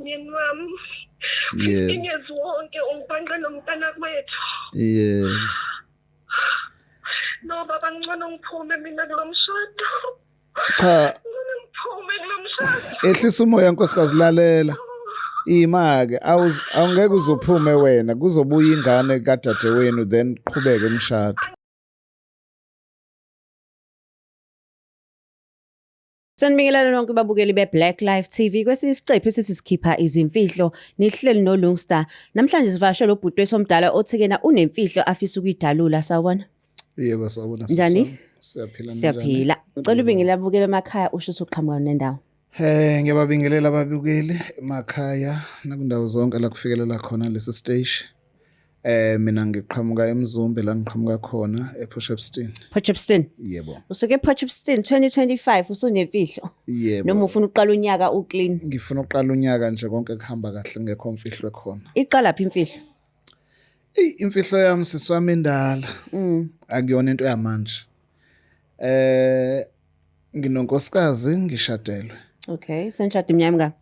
Myeni wami. Yebo. 15 years wonke ungibhanqe nomntana kwethu. Yebo. No baba ngcono ngiphume mina kulo mshado. Cha, Ngcono ngiphume kulo mshado. ehlisa umoya nkosikazi lalela. Ima-ke awungeke uzuphume wena kuzobuya ingane kadadewenu then qhubeke umshado. Sanibingelela nonke babukeli be-Black Life TV kwesinye isiqephu esithi sikhipha izimfihlo nihleli noLungstar. Namhlanje sivakashe lo bhuti wethu omdala othi kena unemfihlo afisa ukuyidalula sawubona. Yebo sawubona. Njani? Sisi wami. Siyaphila ninjani? Siyaphila. Ngicela ubingelela abukeli emakhaya usho ukuthi uqhamuka nendawo. Ngiyababingelela ababukeli emakhaya nakundawo zonke la kufikelela khona lesi stage. Mina ngiqhamuka eMzumbe la ngiqhamuka khona ePortshepstone. Potchefstroom. Yebo. Usuke ePotchefstroom 2025 usunemfihlo. Yebo. Noma ufuna ukuqala unyaka uclean. Ngifuna ukuqala unyaka nje konke kuhamba kahle ngekho mfihlo ekhona. Iqala phi imfihlo? Eyi imfihlo yami sisi wami indala. Akuyona into yamanje. Nginonkosikazi ngishadelwe. Okay, senishade iminyaka emingaki?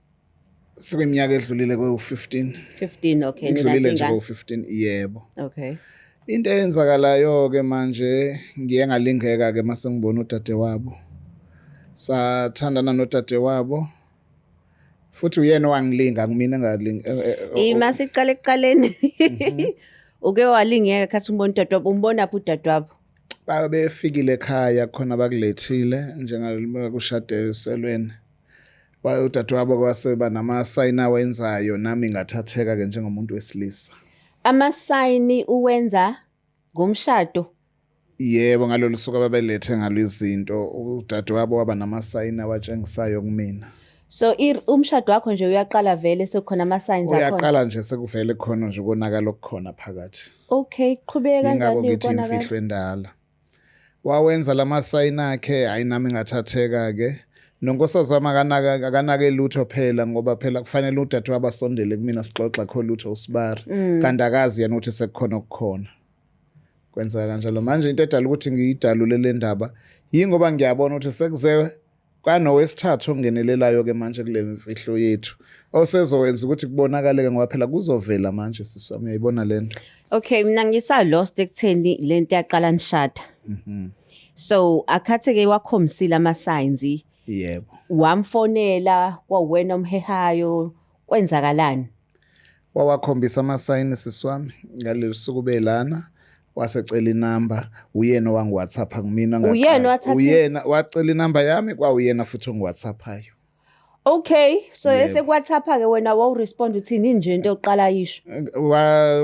Sekwiminyaka edlulile kwewu-15. 15 okay, Idlulile nje ninazingane. kwewu-15 yebo. Okay. Into eyenzakalayo ke manje ngiye ngalingeka ke mase ngibona udadewabo. Sathandana nodadewabo. Futhi uyena owangilinga kumina engalinga. Ima siqale ekuqaleni. Uke walingeka khathi umbona udadewabo, umbona phi udadewabo? Babefikile ekhaya khona bakulethile njengakushade eselweni. Udadewabo kwase banamasayini awenzayo nami ngathatheka ke njengomuntu wesilisa. Amasayini uwenza ngomshado. Yebo, ngalolu suku ababelethe ngalo izinto udadewabo waba namasayini awatshengisayo kumina. So umshado wakho nje uyaqala vele sekukhona ama-signs akhona. Uyaqala nje sekuvele khona nje ukonakala okukhona phakathi. Okay, qhubeka Yingakho kanjani ngithi ukonakala? imfihlo endala. Wawenza lamasayini akhe, hayi nami ngathatheka ke. Nonkosikazi wami akanake lutho phela ngoba phela kufanele udadewabo asondele kumina sixoxa kho lutho usibari. Kanti akazi yena ukuthi sekukhona okukhona. Kwenzeka kanjalo. Manje into edala ukuthi ngiyidalule le ndaba yingoba ngiyabona ukuthi sekuze kwanowesithathu ongenelelayo ke manje kule mfihlo yethu osezowenza ukuthi kubonakale ke ngoba phela kuzovela manje sisi wami uyayibona le nto. Okay, mina ngisa lost ekutheni lento yaqala nishada. So akhathe ke wakhombisile ama signs. Yebo. Wamfonela kwawena omhehayo kwenzakalani? Wawakhombisa amasayini sisi wami ngaleli suku belana wasecela inamba uyena owangi-WhatsApp kumina ngaqala. Uyena owathatha- Uyena wacela inamba yami kwawuyena futhi ongi-WhatsAppayo. Okay, so Yebo. eseku-WhatsApp ke wena wawu-respond uthini nje into yokuqala yisho?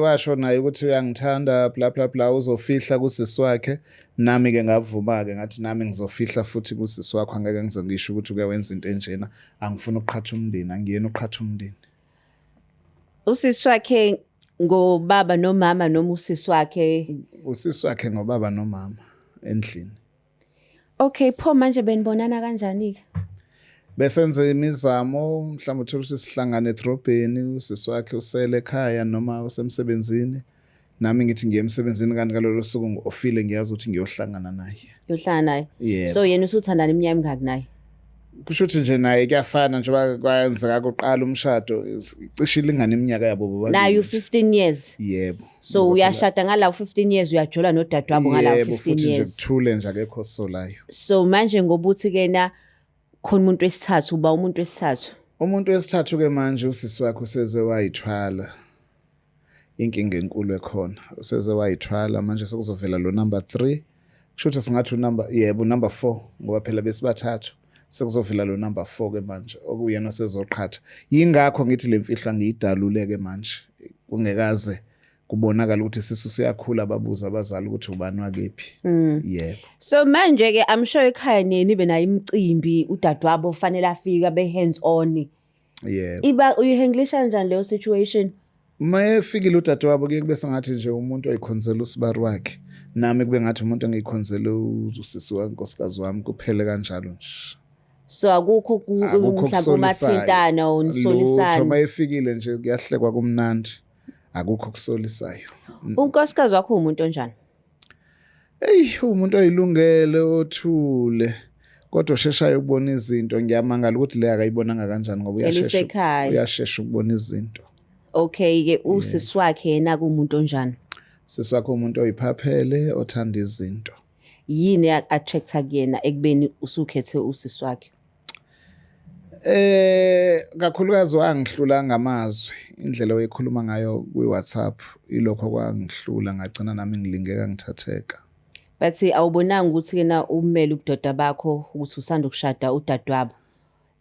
Washo naye ukuthi uyangithanda bla bla bla uzofihla kusisi wakhe nami ke ngavuma ke ngathi nami ngizofihla futhi kusisi wakho angeke ngize ngisho ukuthi uke wenza into enjena angifuni ukuqhatha umndeni angiyena uqhatha umndeni. Usisi wakhe ngobaba nomama noma usisi wakhe? Usisi wakhe ngobaba nomama endlini. Okay, pho manje benibonana kanjani ke? Besenze imizamo mhlawumbe uthola ukuthi sihlangane edrobheni usisi wakhe usele ekhaya noma usemsebenzini nami ngithi ngiye emsebenzini kanti ngalolo suku ngi-ofile ngiyazi ukuthi ngiyohlangana naye. Uyohlangana naye. Yebo. So yena usuthandana iminyaka emingaki naye? Kusho ukuthi nje naye kuyafana njengoba kwenzeka kuqala umshado cishe ilingana iminyaka yabo bobabili. Naye nje. u15 years. Yebo. So Ngoba phela- uyashada ngalawo 15 years uyajola nodadewabo ngalawo Yebo 15 futhi nje years. kuthule nje akekho osolayo. So manje ngoba uthi kena khona umuntu wesithathu uba umuntu wesithathu. Umuntu wesithathu ke manje usisi wakhe useze wayithwala. Inkinga enkulu ekhona. Useze wayithwala manje sekuzovela lo number 3. Kusho ukuthi singathi unumber yebo number 4 ngoba phela besibathathu. Sekuzovela lo number 4 ke manje okuyena osezoqhatha. Yingakho ngithi le mfihlo angiyidalule ke manje kungekaze kubonakala ukuthi isisu siyakhula babuza abazali ukuthi ubani wakephi. Yebo. So manje ke I'm sure ekhaya nini benayo imicimbi udadewabo fanele afike abe hands on. Yebo. Iba uyihandlisha kanjani leyo situation? Mayefikile udadewabo kuye kube sengathi nje umuntu oyikhonzela usibari wakhe. Nami kube ngathi umuntu engiyikhonzele usisi wankosikazi wami kuphele kanjalo nje. So akukho Akukho mhlawumbe okusolisana. umathintana or Lutho nisolisana. mayefikile nje kuyahlekwa kumnandi. Akukho okusolisayo. Unkosikazi wakho umuntu onjani? Eyi umuntu oyilungele othule. Kodwa usheshayo ukubona izinto, ngiyamangala ukuthi le akayibonanga kanjani ngoba uyashesha Elisekhaya. uyashesha ukubona izinto. Okay ke, usisi wakhe yena kumuntu onjani? Sisi wakhe umuntu oyiphaphele, othanda izinto. Yini attracta kuyena ekubeni usukhethe usisi wakhe? Kakhulukazi wangihlula ngamazwi, indlela oyikhuluma ngayo kwi-WhatsApp ilokho kwangihlula, ngagcina nami ngilingeka ngithatheka. But awubonanga ukuthi kena umele ubudoda bakho ukuthi usanda ukushada udadewabo,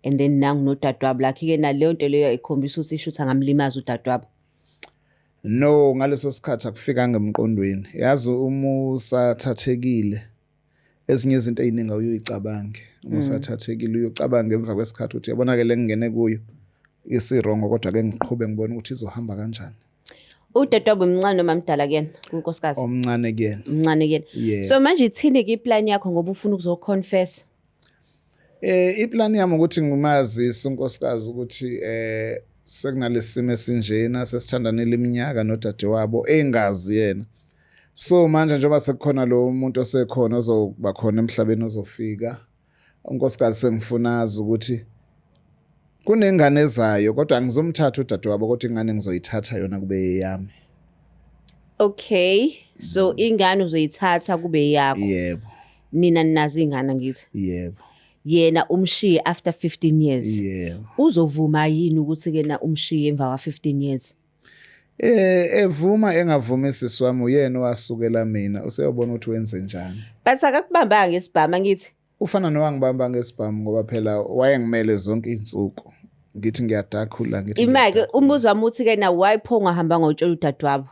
and then nangu nodadewabo lakhe ke, naleyo nto leyo ikhombisa ukuthi isho ukuthi angamlimaza udadewabo? No, ngaleso sikhathi akufikanga emqondweni. Yazi uma usathathekile, ezinye izinto ey'ningi awuyicabange. Uma usathathekile uyocabanga emva kwesikhathi ukuthi yabona ke le ngingene kuyo isirongo, kodwa ke ngiqhube ngibone ukuthi izohamba kanjani. Udadewabo mncane noma mdala kuyena, kunkosikazi? Omncane kuyena. Mncane kuyena. Yeah. So manje ithini-ke iplan yakho, ngoba ufuna ukuzoconfess? Iplan yami ukuthi ngimazise unkosikazi ukuthi sekunalesimo esinjena, sesithandanile iminyaka nodadewabo engazi yena. So manje njengoba sekukhona lo muntu osekhona ozoba khona emhlabeni ozofika, unkosikazi sengifuna azi ukuthi kunengane ezayo, kodwa angizomthatha udadewabo, kodwa ingane ngizoyithatha yona kube eyami. Okay, so ingane uzoyithatha kube yakho? Yebo. Nina ninazo ingane, ngithi? Yebo. Yena umshiye after 15 years? Yebo. Uzovuma yini ukuthi kena umshiye emva kwa 15 years? Evuma engavumi, sisi wami, uyena owasukela mina, useyobona ukuthi wenze njani. But akakubambanga ngesibhamu, ngithi? Ufana nowangibamba ngesibhamu, ngoba phela wayengimele zonke izinsuku. Ngithi ngiyadakhula, ngithi Ima-ke ngiyadakhula. Umbuzo wami uthi ke na, why pho ungahambanga utshela udadewabo?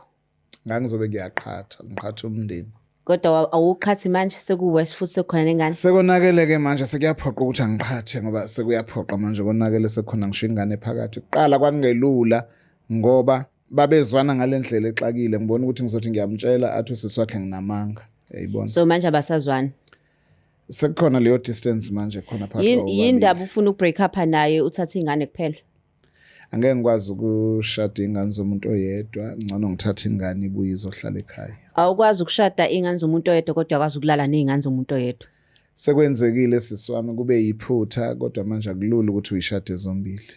Ngangizobe ngiyaqhatha, ngiqhatha umndeni. Kodwa awuqhathi manje, sekuworse futhi sekukhona nengane. Sekonakele-ke manje, sekuyaphoqa ukuthi angiqhathe, ngoba sekuyaphoqa manje, konakele, sekukhona ngisho ingane phakathi. Kuqala kwakungelula ngoba babezwana ngale ndlela exakile, ngibona ukuthi ngizothi ngiyamtshela athi usisi wakhe nginamanga. Yayibona. So manje abasazwani? Sekukhona leyo distance manje khona phakathi kwabo Yindaba bobabili. ufuna ukubreak up naye uthathe ingane kuphela? Angeke ngikwazi ukushada ingane zomuntu oyedwa, ngcono ngithathe ingane ibuye izohlala ekhaya. Awukwazi ukushada ingane zomuntu oyedwa, kodwa uyakwazi ukulala ney'ngane zomuntu oyedwa. Sekwenzekile, sisi wami, kube yiphutha, kodwa manje akulula ukuthi uyishade zombili.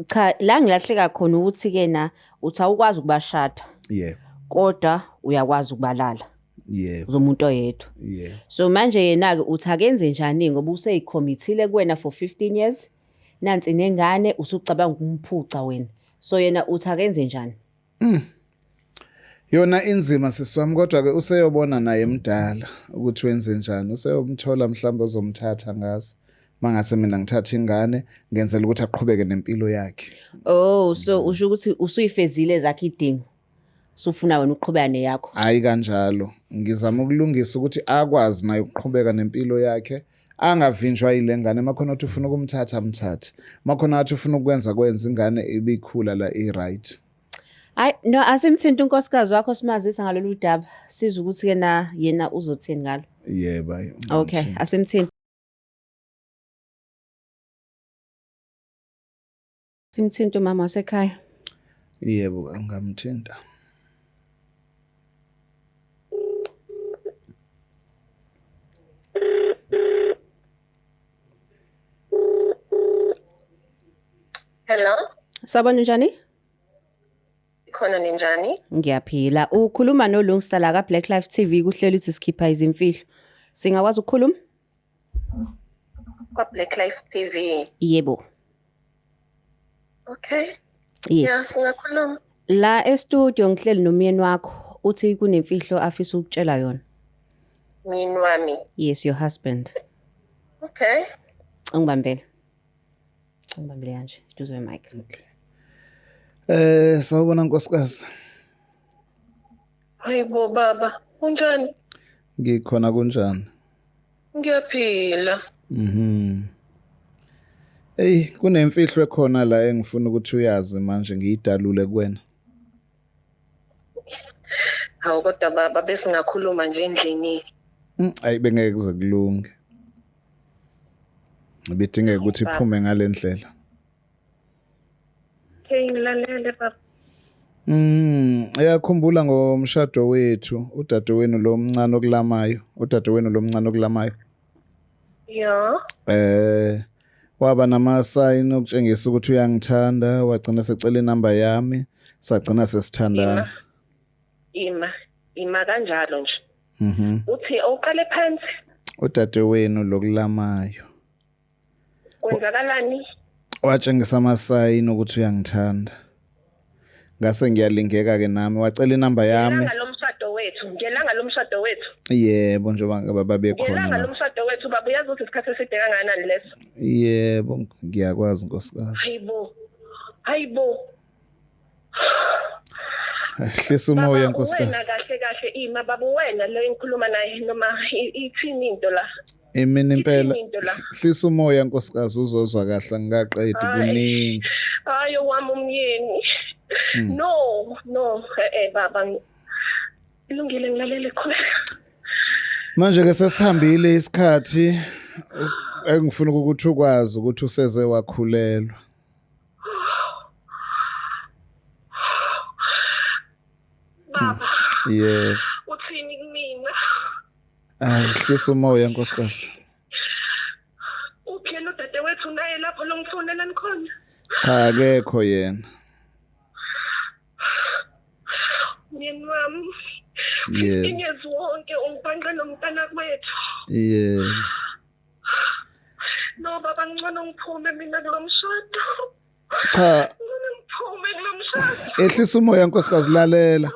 Cha, la ngilahleka khona ukuthi-ke na uthi awukwazi ukubashada, kodwa uyakwazi ukubalala zomuntu oyedwa. So manje yena-ke uthi akenze njani, ngoba useyikhommithile kuwena for 15 years, nansi nengane, usucabanga ukumphuca wena. So yena uthi akenze njani? Yona inzima, sisi wami, kodwa ke useyobona naye mdala ukuthi wenze njani. Useyomthola mhlawumbe ozomthatha ngazi. Mangase mina ngithatha ingane ngenzela ukuthi aqhubeke nempilo yakhe. Oh, so usho ukuthi usuyifezile zakhe idingo, usufuna wena ukuqhubeka neyakho? Hayi kanjalo. Ngizama ukulungisa ukuthi akwazi naye ukuqhubeka nempilo yakhe, angavinjwa yile ngane. Makhona uthi ufuna ukumthatha, amthathe. Makhona athi ufuna ukwenza, kwenza, ingane ibikhula la i-right. Hayi no, asimthinta unkosikazi wakho simazise ngalolu daba, sizwe ukuthi-ke na yena uzothini ngalo. Yebo, ayi, Okay, ungamthinta. asimthinta. Simthinta umama wasekhaya. Yebo, ngamthinta. Hello. Sabona, njani? Khona, ninjani? Ngiyaphila. Ukhuluma noLungsta la ka Black Life TV, kuhlelo uthi sikhipha izimfihlo. Singakwazi ukukhuluma? Kwa Black Life TV. Yebo. Okay. Yeah, Yes. singakhuluma. La e-studio ngihleli nomyeni wakho, uthi kunemfihlo afisa ukutshela yona. Myeni wami. Yes, your husband. Okay. Ungibambele. Ungibambele kanje, duze mic. Okay. Sawubona nkosikazi. Hayibo baba, unjani? Ngikhona, kunjani? Ngiyaphila. Ey, kunemfihlo ekhona la engifuna ukuthi uyazi manje, ngiyidalule kuwena. Hawu kodwa baba, besingakhuluma nje endlini. Ayi, bengeke kuze kulunge. Ibidingeka ukuthi iphume ngalendlela. Okay, ngilalele baba. Uyakhumbula ngomshado wethu, udadewenu lo omncane okulamayo, udadewenu lo omncane okulamayo. Ya. Waba nama-sign okutshengisa ukuthi uyangithanda, wagcina secela inamba yami, sagcina sesithandana. Ima. Ima kanjalo nje. Uthi awuqale phansi. Udadewenu lokulamayo. Kwenzakalani? Watshengisa ama-sign ukuthi uyangithanda. Ngase ngiyalingeka ke nami, wacela inamba yami. Ngelanga lomshado wethu, ngelanga lomshado wethu. Yebo, njengoba ngaba babekhona. Ngelanga lomshado wethu baba, uyazi ukuthi isikhathi eside kangakanani leso? Yebo, ngiyakwazi nkosikazi. Hayibo. Hayibo. Hlisa umoya nkosikazi. Wena kahle kahle ima baba, wena lo engikhuluma naye noma ithini into la? Imini impela. Hlisa umoya nkosikazi, uzozwa kahle angikaqedi kuningi. Hayi wami umyeni. No, no, baba. Ilungile ngilalele khona. Manje ke sesihambile isikhathi engifuna ukuthi ukwazi ukuthi useze wakhulelwa. Baba. Yebo. Uthini kumina? Ay, hlisa umoya nkosikazi. Uphi yena udadewethu naye lapho longifonela nikhona? Cha, akekho yena. Myeni wami. Yebo. Inyezi wonke ungibhanqe nomntana kwethu. Yebo. No baba, ngcono ngiphume mina kulo mshado. Cha. Ngcono ngiphume kulo mshado. Ehlisa umoya nkosikazi, lalela.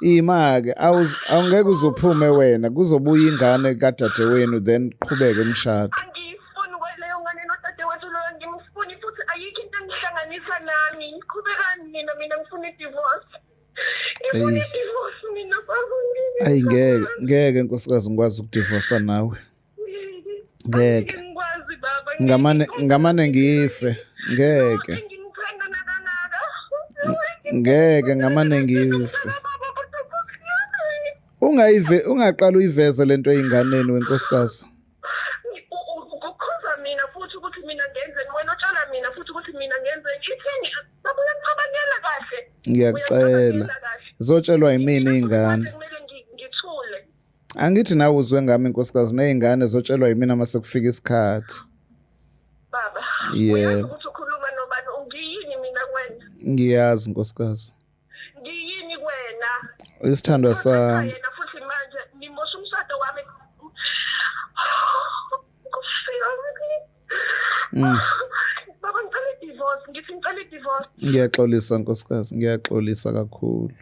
Ima ke, awungeke uzuphume wena, kuzobuya ingane kadadewenu then qhubeke umshado. Angiyifuni kwaleyo ngane nodadewethu loyo, ngimfuni futhi ayikho into engihlanganisa nami. Qhubekani nina, mina ngifuna i-divorce. Ngifuna i-divorce mina baba. Ayi ngeke, ngeke nkosikazi ngikwazi ukudivorsa nawe. Ngeke. Ngikwazi baba. Ngamane ngife. Ngeke. Ngimthanda nakanaka. Ngeke ngamane ngife. Ungaqala uyiveze lento eyinganeni wenkosikazi. Ukukhuza mina futhi ukuthi mina ngenzeni, wena otshela mina futhi ukuthi mina ngenzeni. Ithini? Baba uyacabangela kahle. Ngiyacela. Zotshelwa yimina izingane. Kumele ngithule. Angithi nawe uzwe ngami nkosikazi, nezingane zotshelwa yimina mase kufika isikhathi. Baba. Yebo. Uyazi ukuthi ukhuluma nobani, ungiyini mina kuwena? Ngiyazi nkosikazi. Ngiyini kuwena? Isithandwa sami. Yena futhi manje nimosha umshado wami. Baba ngicela i-divorce, ngithi ngicela i-divorce. Ngiyaxolisa nkosikazi, ngiyaxolisa kakhulu.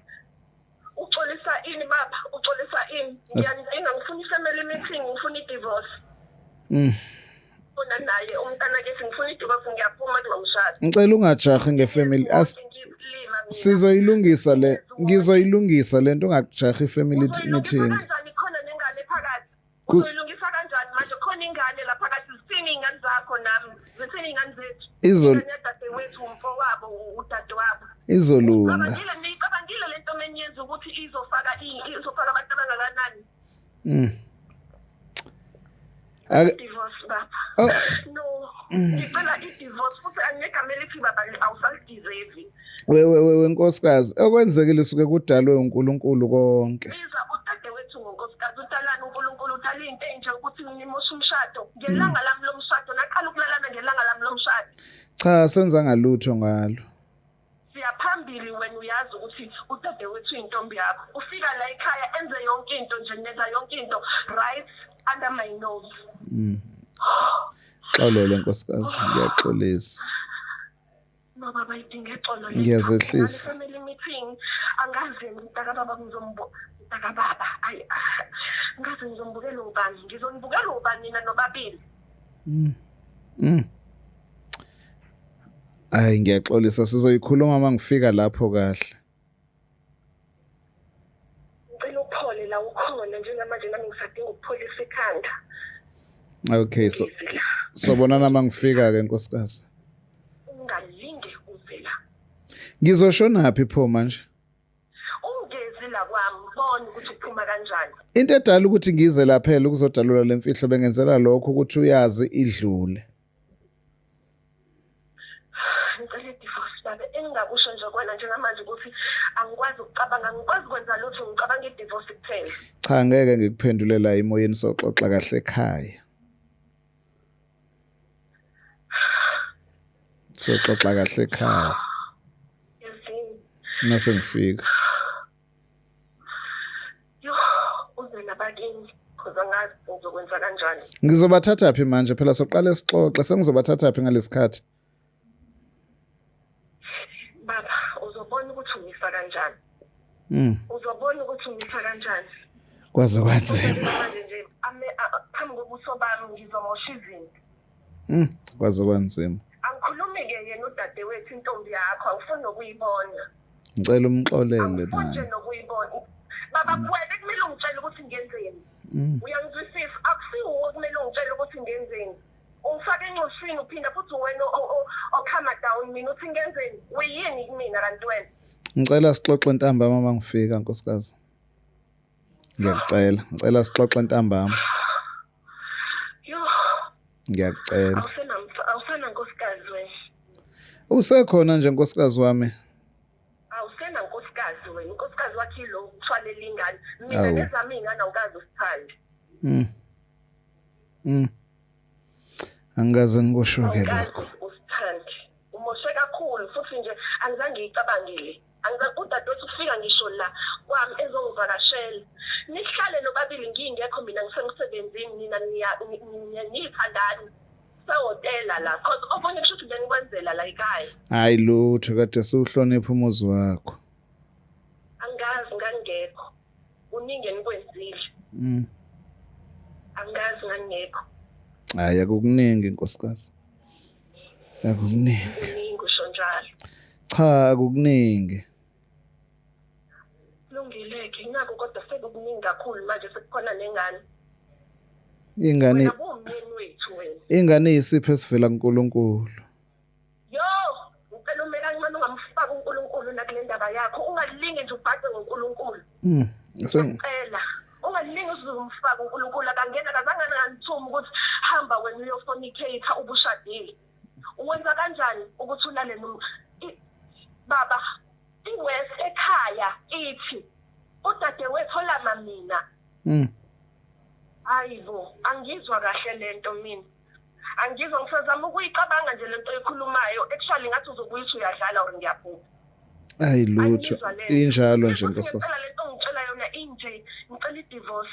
Uxolisa ini baba? Uxolisa ini? Ngiyangidinga, ngifuna i-family meeting, ngifuna i-divorce. Ngifuna naye umntana kithi, ngifuna i-divorce, ngiyaphuma kulo mshado. Ngicela ungajahi nge-family. Sizoyilungisa le, ngizoyilungisa lento, ungajahi i-family meeting. Kanjani khona nengane phakathi? Uzoyilungisa kanjani manje khona ingane lapha phakathi? Zithini ingane zakho nami? Zithini ingane zethu? Udadewethu, umfowabo, udadewabo. Izolunga. Nicabangile lento meniyenza ukuthi izofaka abantu abangakanani? Divorce baba. No. Ngicela i-divorce futhi anegama elithi baba awusalideserve. Wewe nkosikazi, okwenzekile suke kudalwe uNkulunkulu konke. Biza udadewethu ngonkosikazi, udalani uNkulunkulu, udala into enje ukuthi nimoshe umshado. Ngelanga lami lomshado, naqala ukulalana ngelanga lami lomshado. Cha, senza ngalutho ngalo. Siyaphambili, wena uyazi ukuthi udadewethu intombi yakho. Ufika la ekhaya enze yonke into nje, nenza yonke into right under my nose. Xolele nkosikazi, ngiyaxolisa. No baba, idinga ixolo. Ngiyazehlisa. Family meeting, angazi mntakababa mntakababa. Ayi, angazi ngizombukela ubani, ngizonibukela ubani nina nobabili. Ayi ngiyaxolisa, sizoyikhuluma mangifika lapho kahle. Ngicela uphole la ukhona njengamanje, nami ngisadinga ukupholisa ikhanda. Okay, so sobonana mangifika ke nkosikazi. Ungalinge uze la. Ngizoshona phi pho manje? Ungezi la kwami, bona ukuthi uphuma kanjani. Into edala ukuthi ngize la phela ukuzodalula lemfihlo, bengenzela lokho ukuthi uyazi idlule. Ngicela i-divorce baba, engingakusho nje kona njengamanje ukuthi angikwazi ukucabanga, angikwazi ukwenza lutho, ngicabanga i-divorce kuphela. Cha, ngeke ngikuphendulela emoyeni, soxoxa kahle ekhaya. Siyoxoxa kahle ekhaya. Nase ngifika. Yo, uze nabakini cause angazi ngizokwenza kanjani. Ngizobathatha phi manje phela soqale sixoxe sengizobathatha phi ngalesikhathi? Baba, uzobona ukuthi umisa kanjani. Uzobona ukuthi umisa kanjani. Kwaze kwanzima. Manje nje ame phambi kobuso bami ngizomosha izinto. Kwaze kwanzima. Angikhulumi-ke yena udadewethu intombi yakho angifuni nokuyibona. Ngicela umxolele Angifuni nje naye. nokuyibona. Baba wena kumele ungitshele ukuthi ngenzeni. Uyangizwisisa? Akusiwuwe kumele ungitshele ukuthi ngenzeni. Ungifake enxushwini uphinda futhi wena okhama down mina uthi ngenzeni? Uyini kumina kanti wena? Ngicela sixoxe ntambama uma ngifika nkosikazi. Ngiyakucela, ngicela sixoxe ntambama. Yo, Ngiyakucela. Awusenankosikazi wena. Usekhona nje nkosikazi wami. Awusenankosikazi wena. Unkosikazi wakhe ilo uthwalela ingane. Mina nezami ingane awukaze usithande. Angikaze ngikusho-ke lokho. Usithande. Umoshe kakhulu futhi nje angizange ngiyicabangile. Udadewethu ufika ngisho la kwami ezongivakashela. Nihlale nobabili ngingekho mina ngisemsebenzini nina niyithandani. Sehhotela la cause okunye kusho ukuthi benikwenzela la ekhaya. Hayi lutho kade siwuhlonipha umuzi wakho. Angazi ngangekho. Kuningi enikwenzile. Angazi ngangekho. Hayi akukuningi nkosikazi. Akukuningi. Kuningi usho njalo. Cha akukuningi. Kulungile-ke nako kodwa sekukuningi kakhulu manje sekukhona nengane. Ingane Wena kuwumyeni wethu wena. Ingane isipho esivela kuNkulunkulu. Yo, ngicela ume kancane ungamfaki uNkulunkulu nakule ndaba yakho. Ungalinge nje ubhace ngoNkulunkulu. Ngicela ungalinge uze umfake uNkulunkulu akangena akazange angangithumi ukuthi hamba wena uyofornicate ubushadile. Uwenza kanjani ukuthi ulale baba iwest ekhaya ithi udadewethu olama mina. Hayibo, angizwa kahle lento mina. Angizwa ngisazama ukuyicabanga nje lento oyikhulumayo. Actually ngathi uzobuya uthi uyadlala or ngiyaphupha. Hayi lutho. Injalo nje nkosikazi. Ngicela lento ongitshela yona inje, ngicela i-divorce.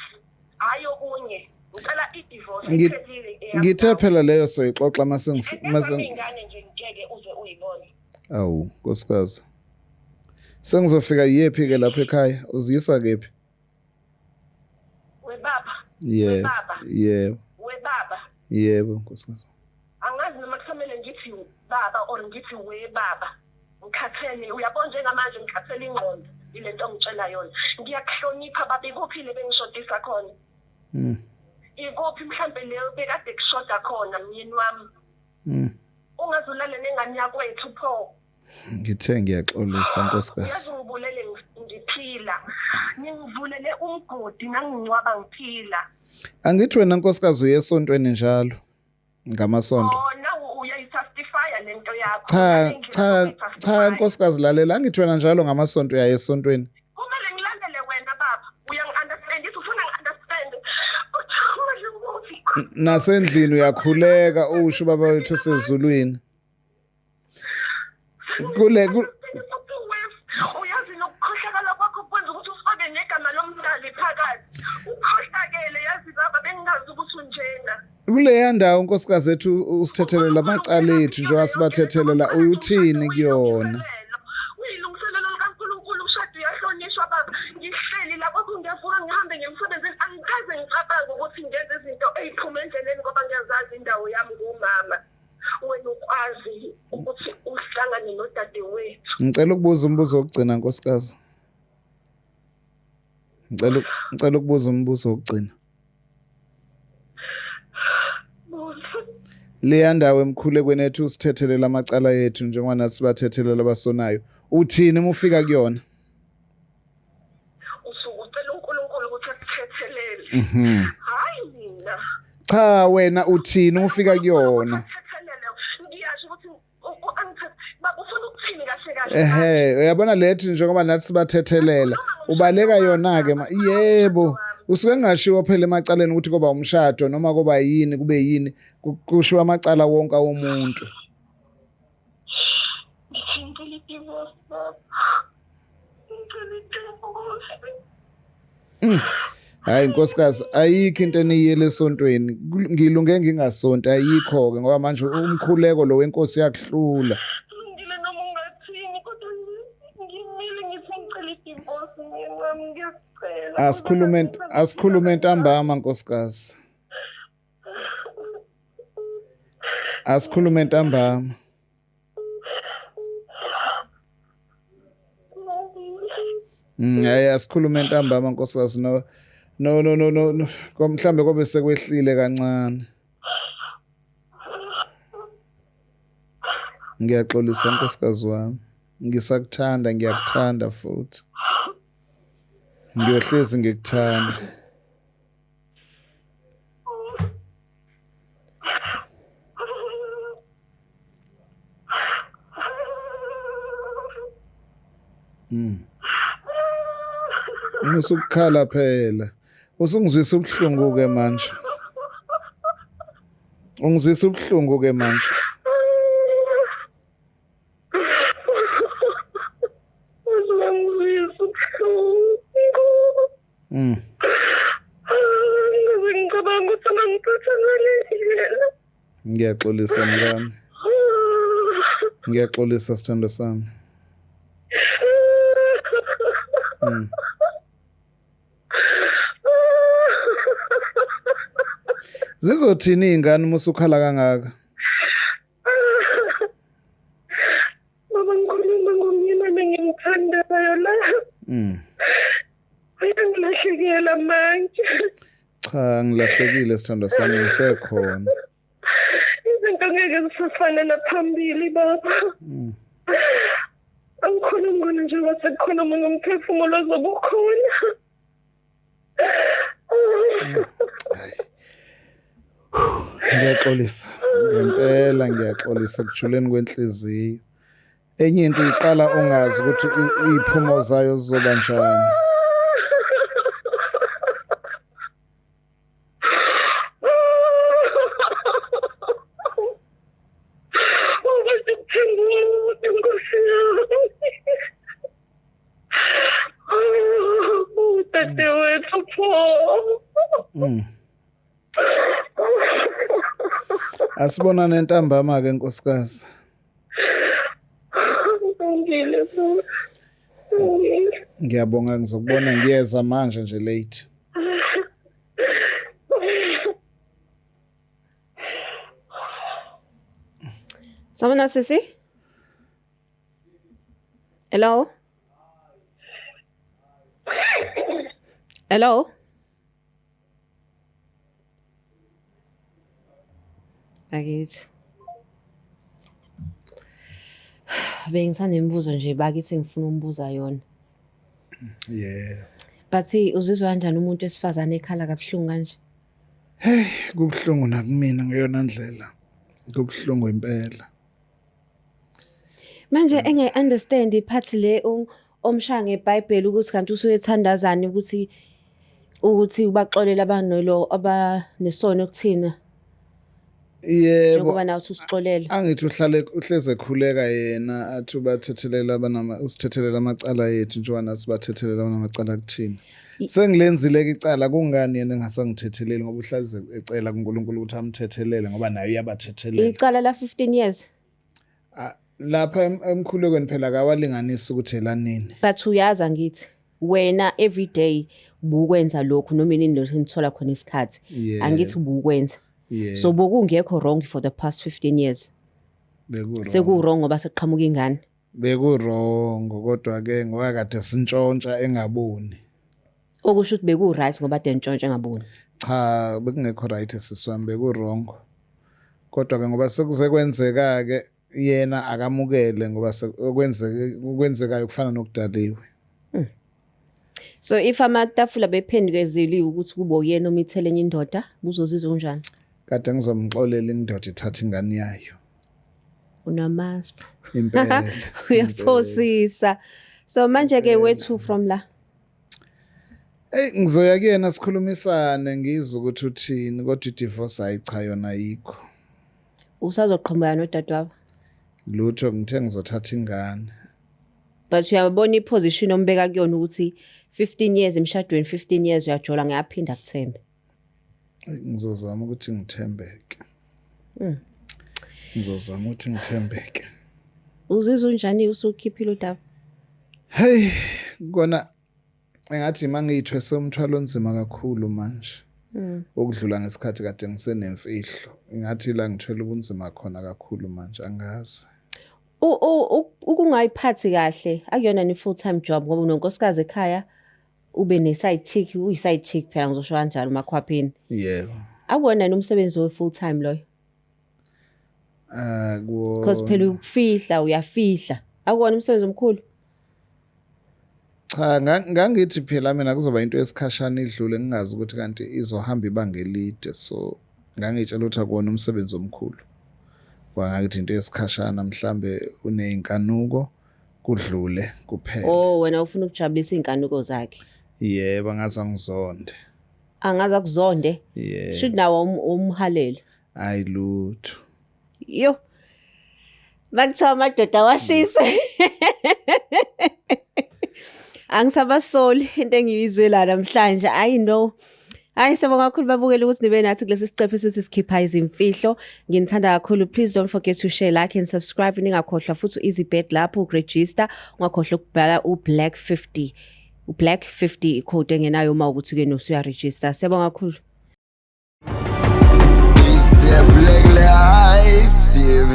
Hayi okunye. Ngicela i-divorce iphelile. Ngithe phela leyo soyixoxa mase ingane nje ngeke uze uyibone. Awu nkosikazi. Sengizofika yephi ke lapha ekhaya? Uziyisa kephi? Webaba. Yebo. Yebo. Webaba. Yebo nkosikazi. Angazi noma kusamele ngithi baba or ngithi webaba. Ngikhathele uyabona njengamanje ngikhathele ingqondo ilento ongitshela yona. Ngiyakuhlonipha baba ikuphi le bengishodisa khona? Ikuphi mhlambe leyo bekade kushoda khona myeni wami? Ungazulale nengane yakwethu pho. Ngithe ngiyaxolisa nkosikazi. Uyazi ngibulele ngiphila. Ngivulele umgodi nangingcwaba ngiphila. Angithi wena nkosikazi uye esontweni njalo ngamasonto. Oh nawu uyayijustify lento yakho. Cha cha cha nkosikazi lalela angithi wena njalo ngamasonto uyaye esontweni. Kumele ngilandele wena baba. Uyangi-understand ithi ufuna ngi-understand. Nasendlini uyakhuleka usho baba wethu osezulwini. Kule uyazi nokukhohlakala kwakho kwenza ukuthi ufake negama lomdali phakathi. Ukhohlakele yazi baba bengingazi ukuthi unjena. Kuleya ndawo nkosikazi ethu usithethelela amacala ethu njengoba sibathethelela uyuthini kuyona? Uyilungiselelo likaNkulunkulu umshado uyahlonishwa baba. Ngihleli lapho ngiyavuka ngihambe ngemsebenzini angikaze ngicabange ukuthi ngenze izinto eziphuma endleleni ngoba ngiyazazi indawo yami ngumama. Wena ukwazi ukuthi uhlangane nodadewethu. Ngicela ukubuza umbuzo wokugcina nkosikazi. Ngicela ukubuza umbuzo wokugcina. Leya ndawo emkhulekweni ethu usithethelela amacala ethu njengoba nathi sibathethelela abasonayo. Uthini uma ufika kuyona? Usuke ucela uNkulunkulu ukuthi akuthethelele. Hayi mina. Cha wena uthini uma ufika kuyona? Ngiyasho ukuthi baba ufuna ukuthini kahle kahle. Ehhe, uyabona lethi njengoba nathi sibathethelela. Ubaleka yona ke yebo. Usuke ngashiwo phela emacaleni ukuthi koba umshado noma koba yini kube yini kushiwa amacala wonke womuntu. idivorce baba. Ngicela idivorce. Hayi nkosikazi, ayikho into eniyiyele esontweni. Ngilunge ngingasonti, ayikho-ke ngoba manje umkhuleko lo wenkosi yakuhlula. Kulungile noma ungathini kodwa ngimile ngithi ngicela idivorce myeni wami ngiyacela. Asikhulume asikhulume ntambama nkosikazi. Asikhulume ntambama. Hayi asikhulume ntambama nkosikazi no no no no no no mhlambe kobe sekwehlile kancane. Ngiyaxolisa nkosikazi wami. Ngisakuthanda ngiyakuthanda futhi. Ngiyohlezi ngikuthanda. Usukukhala phela. Usungizwisa ubuhlungu ke manje. Ungizwisa ubuhlungu ke manje. Uzungizwisa ubuhlungu. Ngaze ngicabanga ukuthi angangiphatha ngale ndlela. Ngiyaxolisa mkami. Ngiyaxolisa sithando sami. Zizothini iy'ngane uma usukhala kangaka? Baba ngikhuluma ngomyeni wami engimthandayo la. Uyangilahlekela manje. Cha, ngilahlekile sithando sami ngisekhona. Izinto ngeke zisafana naphambili baba. Angikhona ngona njengoba sekukhona omunye umphefumulo ozobe ukhona. Ngiyaxolisa ngempela, ngiyaxolisa ekujuleni kwenhliziyo. Enye into iqala ungazi ukuthi iy'phumo zayo zizoba njani. Dadewethu pho. Asibonane ntambama ke nkosikazi. Ngilungile baba. Ngilungile. Ngiyabonga ngizokubona ngiyeza manje nje late. Sawubona sisi. Hello. Hello. Bakithi. Bengisanemibuzo nje bakithi ngifuna umbuza yona. Yeah. But uzizwa kanjani umuntu wesifazane ekhala kabuhlungu kanje? Hey, kubuhlungu nakumina ngeyona ndlela. Kubuhlungu impela. Manje engayi-understand iphathi le omshaya ngeBhayibheli ukuthi kanti usuyethandazani ukuthi ukuthi ubaxolele abanolo abanesono kuthina. Yebo. Njengoba nawe ususixolela. Angithi uhlale uhleze ekhuleka yena athi ubathethelela abanama usithethelela amacala ethu njengoba nathi sibathethelela abanamacala kuthina. Sengilenzile ke icala kungani yena engasangithetheleli ngoba uhlale ecela kuNkulunkulu ukuthi amthethelele ngoba naye uyabathethelela. Icala la 15 years. Lapha emkhulekweni phela akawalinganisi ukuthi elanini. But uyazi angithi wena every day bukwenza lokhu noma inini lokhu nithola khona isikhathi. Angithi bukwenza. So bokungekho wrong for the past 15 years. Beku wrong. Seku wrong ngoba sekuqhamuka ingane. Beku wrong kodwa ke ngoba kade sintshontsha engaboni. Okusho ukuthi beku right ngoba kade ntshontsha engaboni. Cha, bekungekho right sisi wami, beku wrong. Kodwa ke ngoba sekuze kwenzeka ke yena akamukele ngoba okwenzeke okwenzekayo kufana nokudaliwe. So if amatafula bephendukezeliwe ukuthi kube uyena omithele enye indoda, buzozizwa unjani? Kade ngizomxolela indoda ithatha ingane yayo. Unamaspa. Impela. Uyaphosisa. So manje ke wethu from la. Hey ngizoya kuyena sikhulumisane ngizwe ukuthi uthini kodwa i-divorce hayi cha yona ayikho. Usazoqhubeka nodadewabo? Lutho ngithe ngizothatha ingane. But uyabona iposition ombeka kuyona ukuthi 15 years emshadweni, 15 years uyajola, ngiyaphinda kuthembe. Ngizozama ukuthi ngithembeke. Ngizozama ukuthi ngithembeke. Uzizwa unjani usukhiphile udaba? Hey, kona engathi mangiyithwese umthwalo onzima kakhulu manje. Ukudlula ngesikhathi kade ngisenemfihlo. Ngathi la ngithwele ubunzima khona kakhulu manje, angazi. Ukungayiphathi kahle akuyona ni full time job, ngoba unonkosikazi ekhaya, ube ne side chick, uyi side chick phela, ngizosho kanjalo, umakhwapheni. Yebo. Akuwona nomsebenzi we full time loyo? Ah, kuwo. Because phela ukufihla, uyafihla. Akuwona umsebenzi omkhulu? Cha, ngangithi phela mina kuzoba into esikhashana idlule, ngingazi ukuthi kanti izohamba ibanga elide, so ngangitshela ukuthi akuwona umsebenzi omkhulu. Kwangakithi into yesikhashana, mhlambe uneyinkanuko, kudlule kuphele. Oh, wena ufuna ukujabulisa izinkanuko zakhe. Yebo, angaze angizonde. Angaze akuzonde. Yebo. Shuthi nawo umhalele. Ayi lutho. Yo. Bakuthiwa amadoda awashise. Angisabasoli into engiyizwe la namhlanje. I know. Hayi, siyabonga kakhulu babukeli ukuthi nibe nathi kulesi siqephu esithi sikhipha izimfihlo. Nginithanda kakhulu. Please don't forget to share, like and subscribe. Ningakhohlwa futhi u-Easybet lapho ukuregister. Ungakhohlwa ukubhala u-Black 50. U-Black 50 icode engenayo uma ukuthi ke nosuyaregister. Siyabonga kakhulu. It's the Black Life TV.